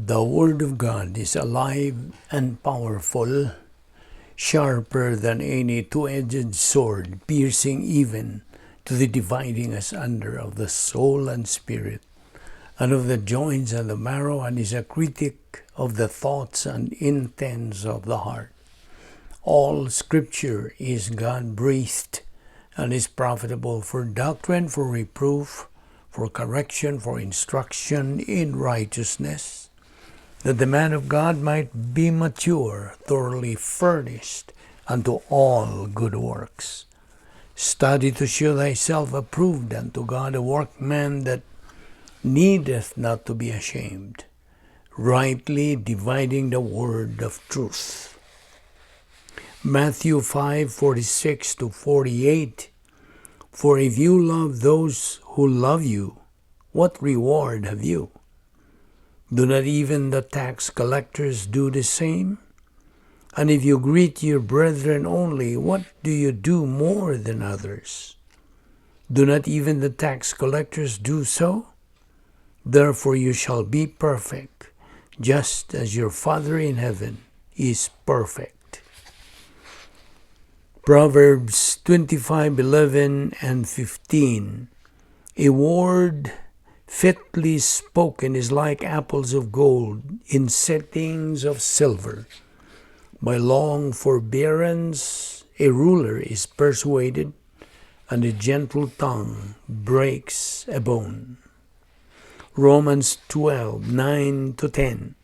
The Word of God is alive and powerful, sharper than any two-edged sword, piercing even to the dividing asunder of the soul and spirit, and of the joints and the marrow, and is a critic of the thoughts and intents of the heart. All Scripture is God-breathed and is profitable for doctrine, for reproof, for correction, for instruction in righteousness, that the man of God might be mature, thoroughly furnished unto all good works. Study to show thyself approved unto God, a workman that needeth not to be ashamed, rightly dividing the word of truth. Matthew 5:46-48. For if you love those who love you, what reward have you? Do not even the tax collectors do the same? And if you greet your brethren only, what do you do more than others? Do not even the tax collectors do so? Therefore you shall be perfect, just as your Father in heaven is perfect. Proverbs 25:11 and 15. A word fitly spoken is like apples of gold in settings of silver. By long forbearance a ruler is persuaded, and a gentle tongue breaks a bone. Romans 12:9-10.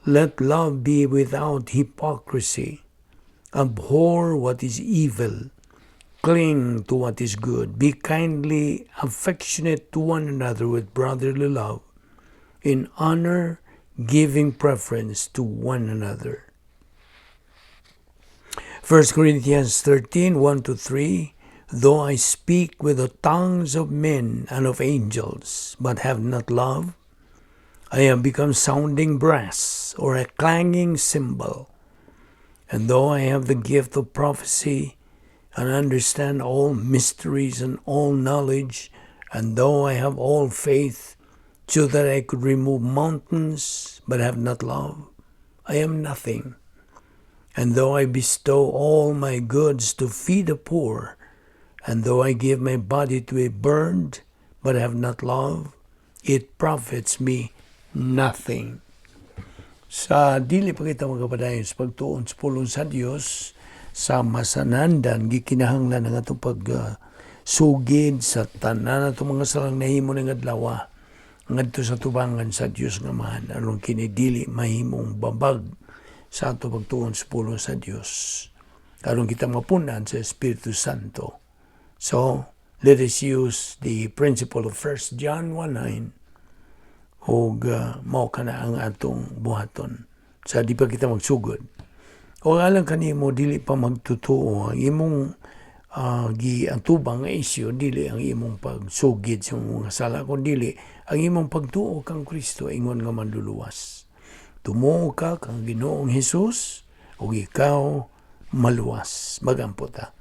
Let love be without hypocrisy. Abhor what is evil. Cling to what is good. Be kindly affectionate to one another with brotherly love. In honor, giving preference to one another. 1 Corinthians 13:1-3. Though I speak with the tongues of men and of angels, but have not love, I have become sounding brass or a clanging cymbal. And though I have the gift of prophecy and understand all mysteries and all knowledge, and though I have all faith so that I could remove mountains, but have not love, I am nothing. And though I bestow all my goods to feed the poor, and though I give my body to be burned, but have not love, it profits me nothing. Sa dili pa kita magapadayon sa pagtuon sa pulong sa Dios sa masanandan, gikinahanglan ang atong pag sugid sa tanan atong mga salang nahimo ning adlaw ngadto sa tubangan sa Dios nga Amahan, aron kini dili mahimong babag sa atong pagtuon sa pulong sa Dios, aron kita mapunan sa Espiritu Santo. So let us use the principle of 1 John 1:9 ug mao kana ang atong buhaton sa di pa kita magsugod. O alang kanimo dili pa magtotoo, ang imong giatubang nga isyu dili ang imong pagsugid sa imong mga sala, kun dili ang imong pagtuo kang Kristo ingon nga manluluwas. Tumuo ka kang Ginoong Hesus ug ikaw maluwas. Magampo ta.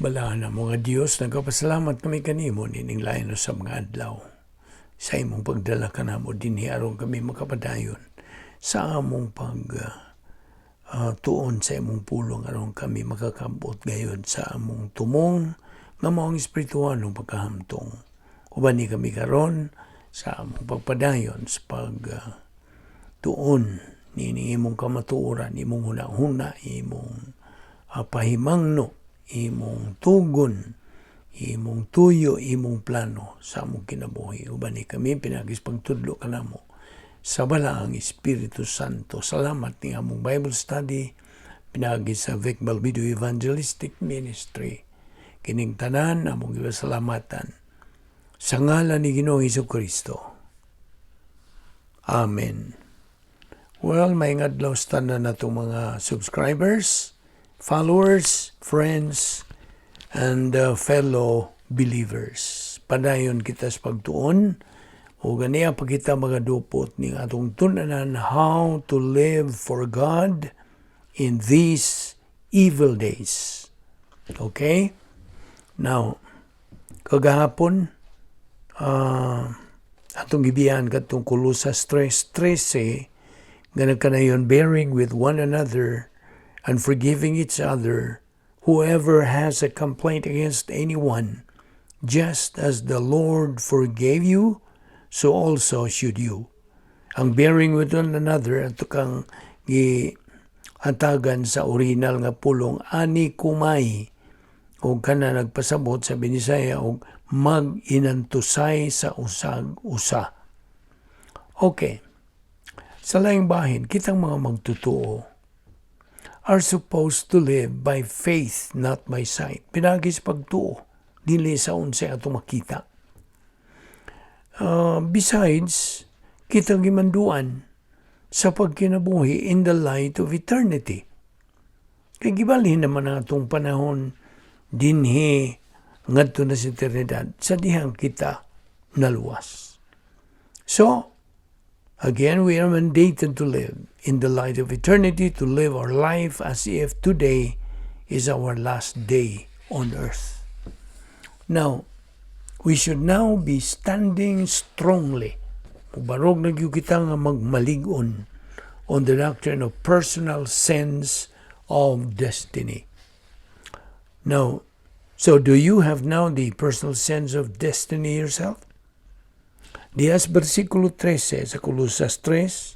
Balaan na mga Dios, nagpasalamat kami kanimo nining lain sa mga adlaw sa imong pagdala kanamo dinhi aron kami makapadayon sa among pag tuon sa imong pulong, aron kami makakabot gayon sa among tumong nga mao ang espiritualong pagkahamtong. Uban ni kami karon sa among pagpadayon sa pag tuon nining imong kamatuoran, imong hunahuna, imong pahimangno, imong tugon, imong tuyo, imong plano sa among kinabuhi. Uban ni kami pinagis pagtudlo kanamo sa balaang Espiritu Santo. Salamat ni among Bible study pinagi sa Vic Balbido Evangelistic Ministry. Kining tanan among gipasalamatan sa ngalan ni Ginoong Hesus Kristo. Amen. Well, may adlaw sa tanan natong mga subscribers, followers, friends, and fellow believers. Padayon kita sa pagtuon O ganiya pa kita magadupot ning atong tun-anan, how to live for God in these evil days. Okay? Now, kagahapon, atong gibiyan katong Colosas 3.13 nga nagkanayon, "Bearing with one another and forgiving each other, whoever has a complaint against anyone, just as the Lord forgave you, so also should you." Ang "bearing with one another" ato kang gi atagan sa original nga pulong anikumay o kana nagpasabot sa Binisaya og mag-inantusay sa usag usa. Okay. Sa laing bahin, kitang mga magtotoo are supposed to live by faith, not by sight. Pinaagi sa pagtuo, dili sa unsay atong makita. Besides, kita gimanduan sa pagkinabuhi in the light of eternity. Kay gibalhin naman ang atong panahon dinhi ngadto na sa eternidad sa dihang kita naluwas. So, again, we are mandated to live in the light of eternity, to live our life as if today is our last day on earth. Now, we should now be standing strongly. Barog na gyud kita nga magmalig-on on the doctrine of personal sense of destiny. Now, so do you have now the personal sense of destiny yourself? Diya sa versikulo 13 sa Colosas 3,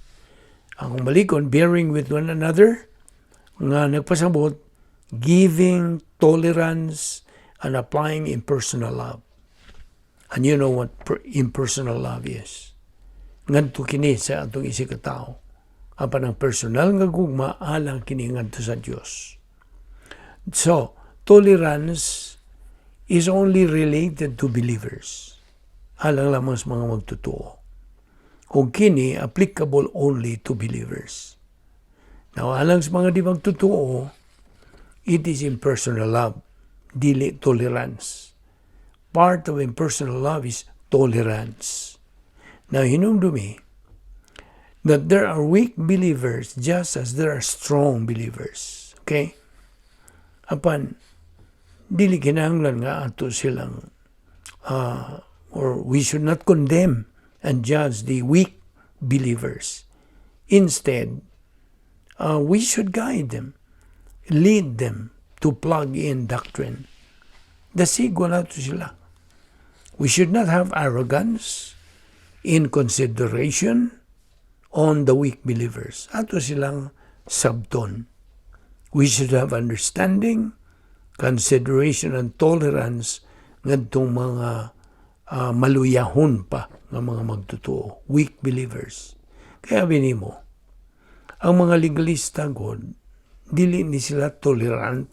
ang malikon, "bearing with one another," nga nagpasabot, giving tolerance and applying impersonal love. And you know what impersonal love is. Ngadto kini sa atong isig tao. Apan ang personal nga gugma alang kini ngadto sa Dios. So, tolerance is only related to believers. Alang lamang sa mga magtotoo. O kini applicable only to believers. Now, alang sa mga di magtotoo, it is impersonal love, dili tolerance. Part of impersonal love is tolerance. Now, hinumdumi that there are weak believers just as there are strong believers. Okay? Apan, dili kinahanglan nga ato silang or we should not condemn and judge the weak believers. Instead, we should guide them, lead them to plug in doctrine. Dasig wala to sila. We should not have arrogance, inconsideration on the weak believers. Ato silang sabton. We should have understanding, consideration, and tolerance ngadtong mga maluyahon pa nga mga magtotoo, weak believers. Kaya binimo, ang mga legalista god, dili ni sila tolerant.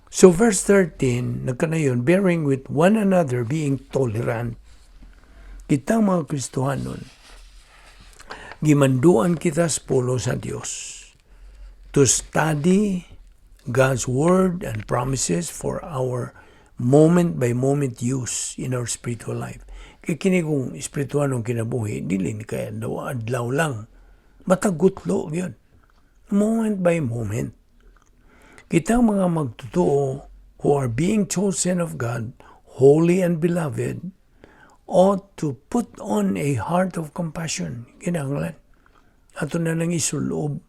So verse 13, nagkanayon, "bearing with one another, being tolerant." Kitang mga Kristohanon, gimanduan kita sa pulong sa Dios to study God's word and promises for our moment by moment use in our spiritual life. Kay kini kung espiritual ng kinabuhi, dili ni kaya daw adlaw lang. Matagutlo yun. Moment by moment. Kitang mga magtotoo who are being chosen of God, holy and beloved, ought to put on a heart of compassion. Kinahanglan. Ato na nang isulob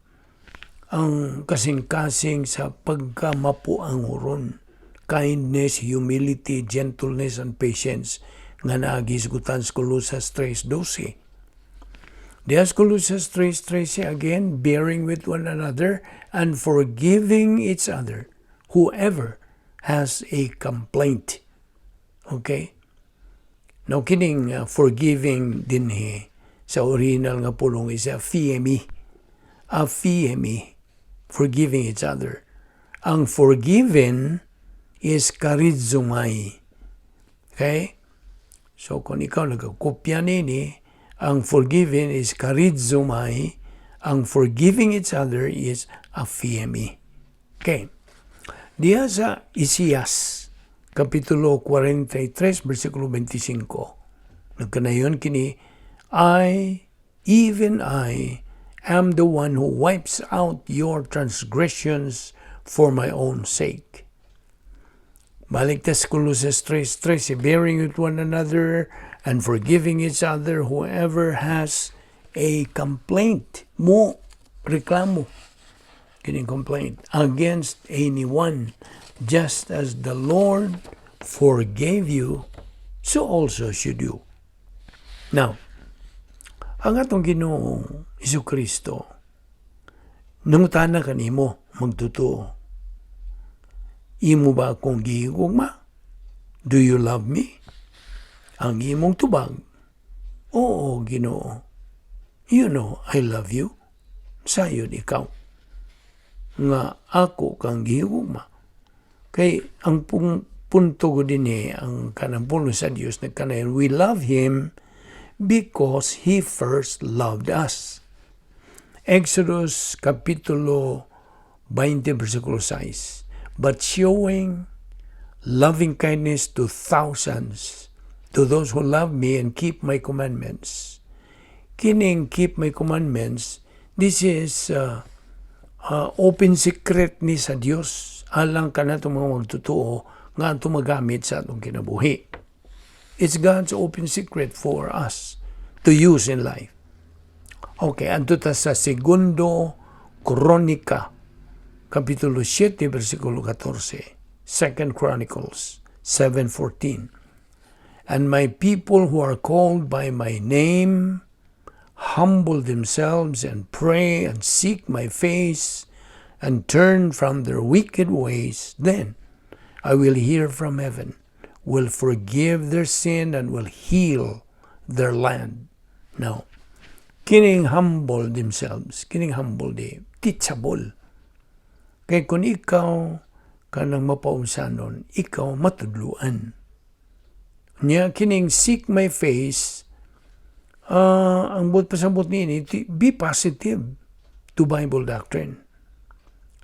ang kasing-kasing sa pagkamapuanguron. Kindness, humility, gentleness, and patience nga naagi hisgutan sa Colosas 3.12. Diya sa Colosas 3.13 again, "bearing with one another and forgiving each other, whoever has a complaint." Okay? Now, kining "forgiving" dinhi sa original nga pulong is aphiemi. Aphiemi. Forgiving each other. Ang "forgiven" is charizomai. Okay? So, kung ikaw nagkopya nini, ang "forgiven" is charizomai, ang "forgiving each other" is aphiemi. Okay. Diya sa Isaias, Kapitulo 43, versikulo 25. Nagkanayon kini, "I, even I, am the one who wipes out your transgressions for my own sake." Balik ta sa Colossus 3:13, bearing with one another and forgiving each other, whoever has a complaint, mo reklamo, kining complaint, against anyone, just as the Lord forgave you, so also should you. Now, ang atong Ginoong Hesus Kristo, nangutana kanimo magtotoo. Imo ba akong gihigugma? Do you love me? Ang imong tubag, "Oo, Ginoo. You know I love you." Sayod ikaw nga ako kang gihigugma. Kay ang punto ko din ang kanang pulong sa Dios nagkanayon, we love Him because He first loved us. Exodus Kapitulo 20, versikulo 6. But showing loving kindness to thousands, to those who love me and keep my commandments. Kining keep my commandments, this is open secret ni sa Dios alang kanatong mga magtotoo nga atong magamit sa atong kinabuhi. It's God's open secret for us to use in life. Okay, adto ta sa Segundo Kronika, Kapitulo 7, versikulo 14. Second Chronicles 7:14. "And my people who are called by my name humble themselves and pray and seek my face and turn from their wicked ways, then I will hear from heaven, will forgive their sin and will heal their land." Now, kining humble themselves, kining humble di, teachable. Kay kung ikaw kanang mapaunsanon, ikaw matudluan. Nya kining seek my face, ang buot pasabot niini, be positive to Bible doctrine.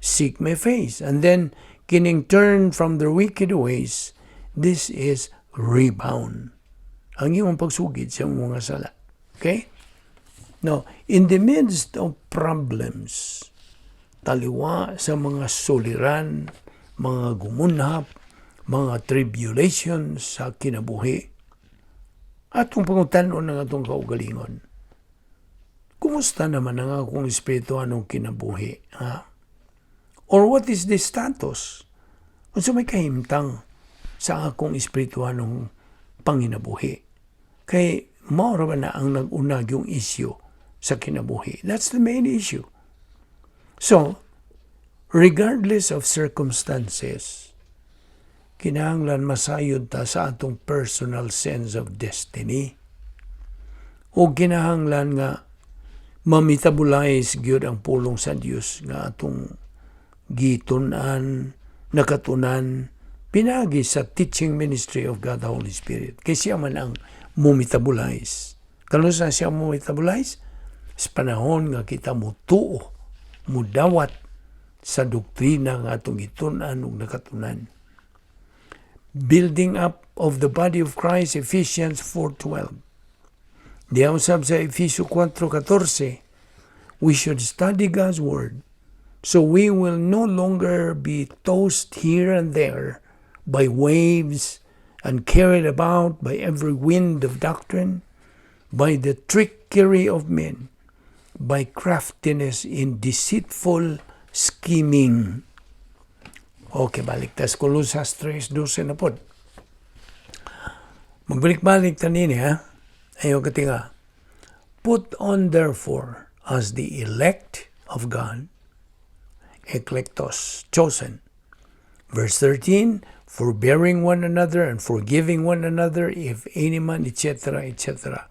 Seek my face. And then, kining turn from their wicked ways, this is rebound. Ang iyong pagsugid sa mga sala. Okay? Now, in the midst of problems, taliwa sa mga suliran, mga gumunhap, mga tribulations sa kinabuhi, atong pangutan-on ang atong kaugalingon. Kumusta naman ang akong espirituanong kinabuhi? Ha? Or what is the status? Unsa may kahimtang sa akong espirituanong panginabuhi? Kay mao ra ba na ang nag-unag yung issue sa kinabuhi? That's the main issue. So, regardless of circumstances, kinahanglan masayod ta sa atong personal sense of destiny. O kinahanglan nga ma-metabolize gyud ang pulong sa Dios nga atong gitun-an, nakatunan, pinagi sa teaching ministry of God the Holy Spirit. Kay siya man ang mumetabolize. Kanus-a siya mumetabolize? Sa panahon nga kita mutuo, mudawat sa doktrina nga atong gitun-an ug nakatunan. Building up of the body of Christ, Ephesians 4:12. Diha usab sa Efeso 4:14, we should study God's Word so we will no longer be tossed here and there by waves and carried about by every wind of doctrine, by the trickery of men, by craftiness in deceitful scheming. Okay, balik ta sa Colosas 3:12 na pod. Magbalik-balik ta nini, ha? Ayaw katinga. "Put on therefore as the elect of God," eklektos, chosen. Verse 13, forbearing one another and forgiving one another if any man, etc., etc.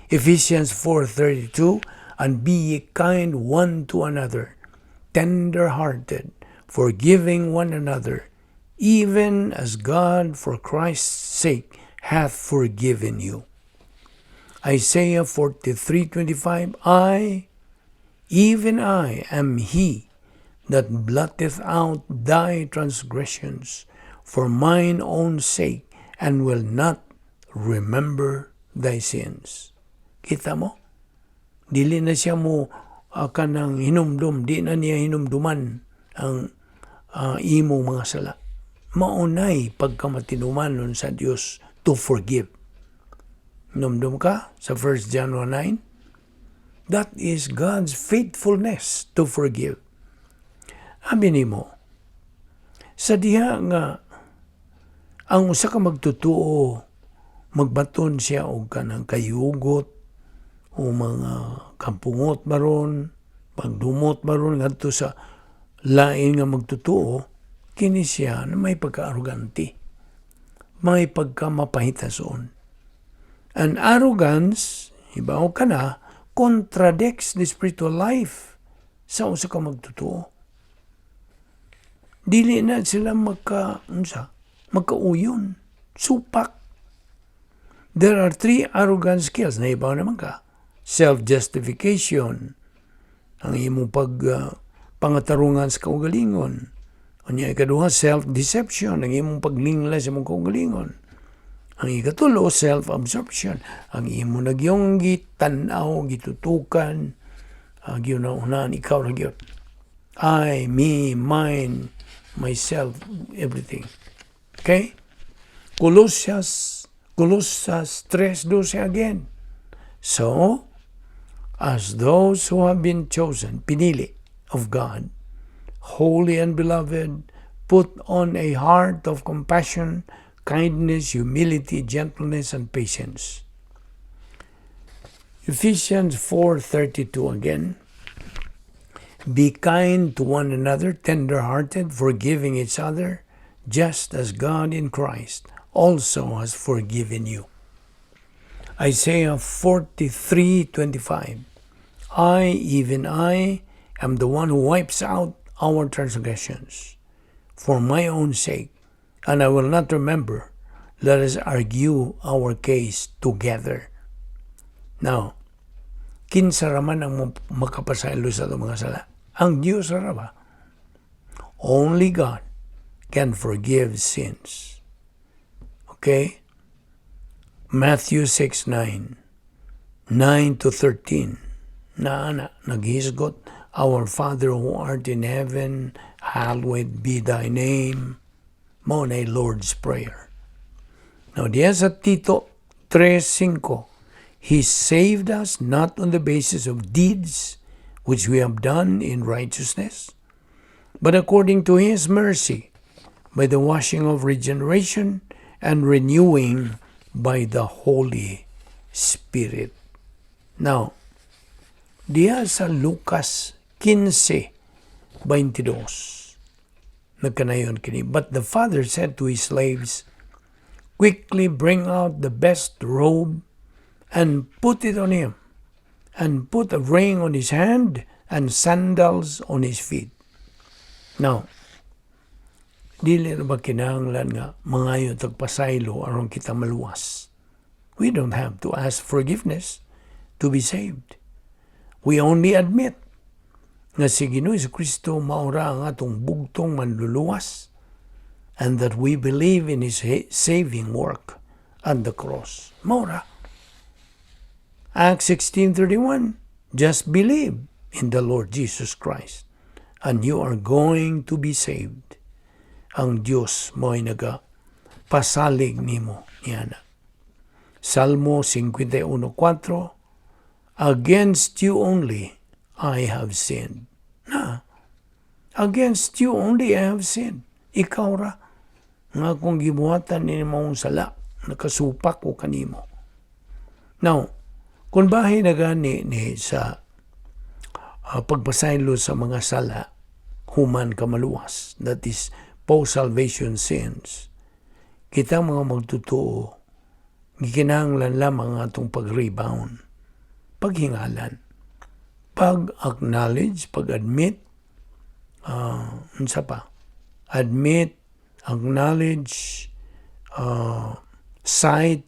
Ephesians 4:32, "And be ye kind one to another, tender-hearted, forgiving one another, even as God for Christ's sake hath forgiven you." Isaiah 43:25, "I, even I, am he that blotteth out thy transgressions for mine own sake, and will not remember thy sins. Kita mo? Dili na siya mo kanang hinumdum, di na niya hinumduman ang imong mga sala. Maunay pagkamatinumanon sa Dios to forgive. Numdum ka sa 1 John 1:9? That is God's faithfulness to forgive. Abi nimo, sa diha nga ang usa ka magtutuo magbaton siya og kanang kayugot o mga kampungot maron, pagdumot maron ngadto sa lain nga magtutuo, kini siya na may pagka-arrogante, may pagkamapahitason. And arrogance, hibaw ka na, contradicts the spiritual life sa usa ka magtutuo. Dili na sila magka, unsa, magkauyon, supak. There are three arrogant skills. Nahibaw naman ka. Self-justification, ang imong pag pangatarungan sa kaugalingon. Unya ikaduha, self-deception, ang imong paglingla sa imong kaugalingon. Ang ikatulo, self-absorption, ang imo nagyong gitan-aw, gitutukan, gyud ikaw ra gyud. I, me, mine, myself, everything. Okay? Colossians 3:12 again. So, as those who have been chosen, pinili of God, holy and beloved, put on a heart of compassion, kindness, humility, gentleness, and patience. Ephesians 4:32 again. Be kind to one another, tender-hearted, forgiving each other, just as God in Christ also has forgiven you. Isaiah 43:25. I, even I, am the one who wipes out our transgressions for my own sake, and I will not remember. Let us argue our case together. Now, kinsa raman ang makapasaylo sa atong mga sala? Ang Diyos ra ba? Only God can forgive sins. Okay? Matthew 6:9, 9 to 13. Na na, naghisgot, "Our Father who art in heaven, hallowed be thy name." Mao na Lord's Prayer. Now, diya sa Tito 3:5, "He saved us not on the basis of deeds which we have done in righteousness, but according to His mercy, by the washing of regeneration and renewing by the Holy Spirit." Now, diya sa Lucas 15:22, nagkanayon kini, "But the father said to his slaves, 'Quickly bring out the best robe and put it on him, and put a ring on his hand and sandals on his feet.'" Now, dili na ba kinahanglan nga mangayo tag pasaylo aron kita maluwas? We don't have to ask forgiveness to be saved. We only admit nga si Ginoo Kristo maura ang atong bugtong manluluwas and that we believe in His saving work on the cross. Maura. Acts 16:31, just believe in the Lord Jesus Christ and you are going to be saved. Ang Dios mo'y naga pasalig nimo niana. Salmo 51:4, "Against you only I have sinned." Na, against you only I have sinned. Ikaw ra nga kung gibuhatan ni mong sala, nakasupak ko kanimo. Now, kung bahin na gani ni sa pagpasaylo sa mga sala, human ka maluwas, that is post-salvation sins, kita mga magtotoo, gikinahanglan lamang ang atong pag-rebound, paghingalan, pag-acknowledge, pag-admit, unsa pa? Admit, acknowledge, cite,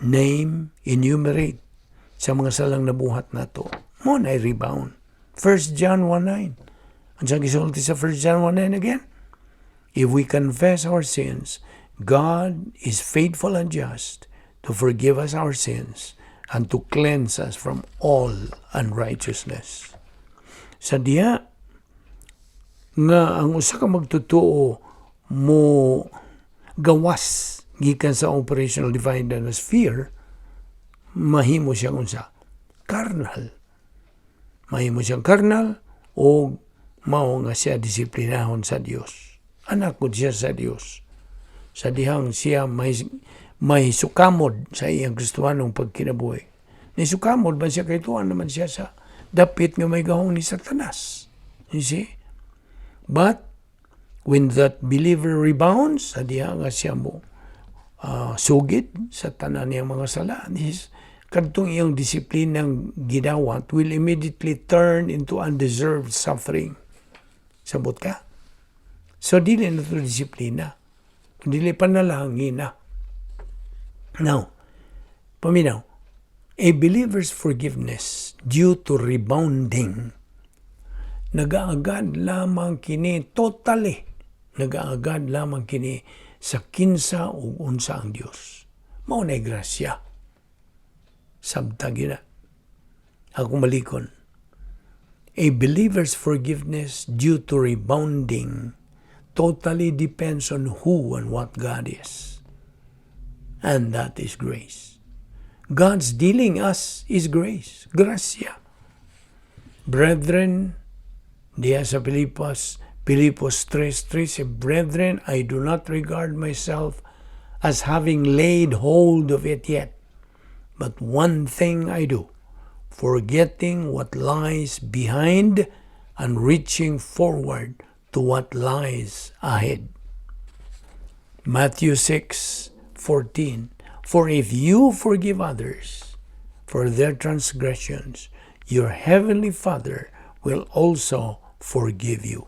name, enumerate sa mga salang nabuhat nato. Mao na rebound. 1 John 1:9. Ang sa gisulti sa 1 John 1:9 again? "If we confess our sins, God is faithful and just to forgive us our sins and to cleanse us from all unrighteousness. Sa diha nga ang usa ka magtotoo mo gawas gikan sa operational divine sphere, mahimo siyang unsa? Carnal. Mahimo siyang carnal o mao nga siya disiplinahon sa Dios. Anak ko siya sa Dios. Sa dihang siya may sukamod sa iyang Kristohanong pagkinabuhi. Ni sukamod man siya kay tuan naman siya sa dapit nga may gahong ni Satanas. You see? But when that believer rebounds, sa diha nga siya mo sugid sa tanan niyang mga sala, his kadtong iyang disiplinang gidawat will immediately turn into undeserved suffering. Sabot ka? So, dili na ito disiplina. Dili panalangin na. Now, paminaw, a believer's forgiveness due to rebounding, nagaagad lamang kini totally, nagaagad lamang kini sa kinsa ug unsa ang Dios. Mao na grasya. Sabta gina. Ako malikon. A believer's forgiveness due to rebounding totally depends on who and what God is. And that is grace. God's dealing us is grace. Gracia. Brethren, diya sa Pilipos, Pilipos 3:3, "Brethren, I do not regard myself as having laid hold of it yet. But one thing I do, forgetting what lies behind and reaching forward to what lies ahead." Matthew 6:14, "For if you forgive others for their transgressions, your heavenly Father will also forgive you."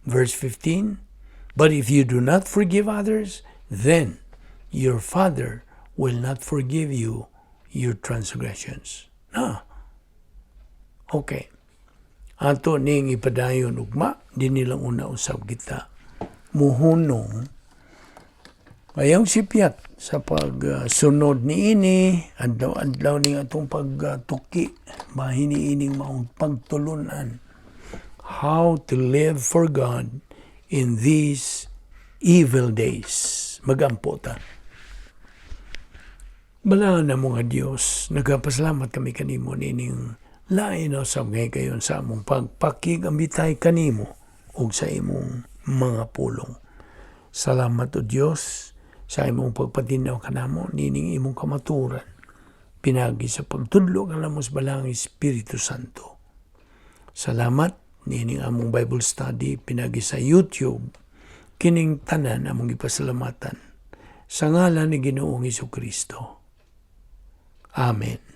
Verse 15, "But if you do not forgive others, then your Father will not forgive you your transgressions." Na. Okay. Ato ning ipadayon ugma, di nilang una usab kita muhunong. Ayaw sipyat sa pagsunod ni ini, adlaw-adlaw ning atong pagtuki, bahin ni ining maong pagtulunan. How to live for God in these evil days. Magampo ta. Balaan na mga Diyos, nagpasalamat kami kanimo nining lain na sa ngay kayon sa among pagpakigambitay kanimo ug sa imong mga pulong. Salamat o Diyos sa imong pagpatinaw kanamo nining imong kamaturan pinagi sa pagtudlo kanamo sa Balaang Espiritu Santo. Salamat nining among Bible study pinagi sa YouTube. Kining tanan among gipasalamatan sa ngalan ni Ginoong Kristo. Amen.